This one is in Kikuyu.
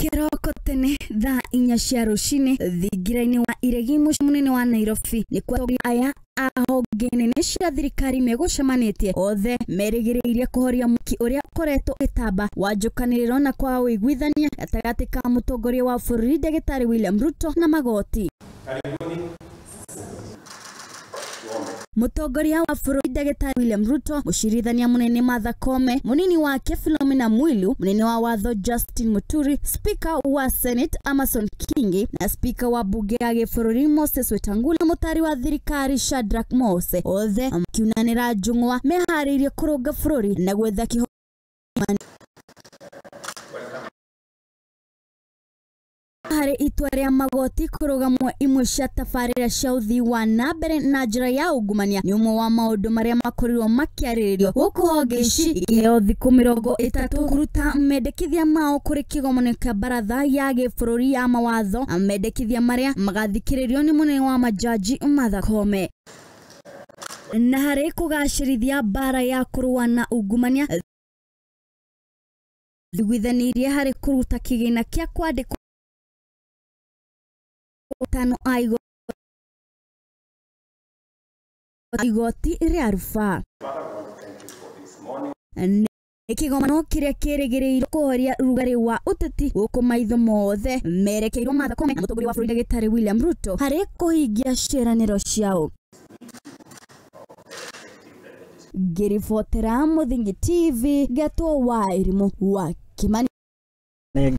Kĩroko tene thaa 4 cia rũcinĩ thingira-inĩ wa Iregi mũciĩ mũnene wa Nairobi nĩ kwa aya a honge nene cia thirikari megũcemanĩtie othe merĩgĩrĩirie kũhoria mwaki ũrĩa ũkoretwo ũgĩtamba wa njũkanĩrĩro na kwaga ũiguithania gatagatĩ ka mũtongoria wa bũrũri ndagĩtarĩ William Ruto na magoti. Mũtongoria wa bũrũri ndagĩtarĩ William Ruto, mũcirithania mũnene Martha Koome, mũnini wake Philomena Mwilu, mũnene wa watho Justin Muturi, speaker wa Senate Amason Kingi na speaker wa bunge ya gĩbũrũri Moses Wetangula, mũtari wa thirikari Shadrack Mose, othe makiunanĩra njũng'wa meharĩirie kũrũnga bũrũri na gwetha kĩhoto. Harĩ itua rĩa magoti kũrũgamwo imwe cia tabarĩra cia ũthii wa na mbere na njĩra ya ungumania nĩ ũmwe wa maũndũ marĩa makorirwo makĩarĩrĩrio gũkũ honge ici ikĩheo thikũ 30 kũruta mendekithia mao kũrĩ kĩgomano kĩa baratha ya gĩbũrũri ya mawatho, mendekithia marĩa magathikĩrĩrio nĩ mũnene wa majaji Martha Koome. Na harĩ kũgacĩrithia mbara ya kũrũa na ungumania thiguithanirie harĩ kũruta kĩgĩna kĩa kwandĩkwo tano a igoti rĩa rufaa. Nĩ kĩgomano kĩrĩa kĩrĩgĩrĩirwo kũhoria rugarĩ wa ũteti gũkũ maitho mothe merekeirwo Martha Koome na mũtongoria wa bũrũri ndagĩtarĩ William Ruto harĩ kũhingia ciĩranĩro ciao. Ngĩribotera Mũthingi TV, Getwo wa Irimũ wa Kimani.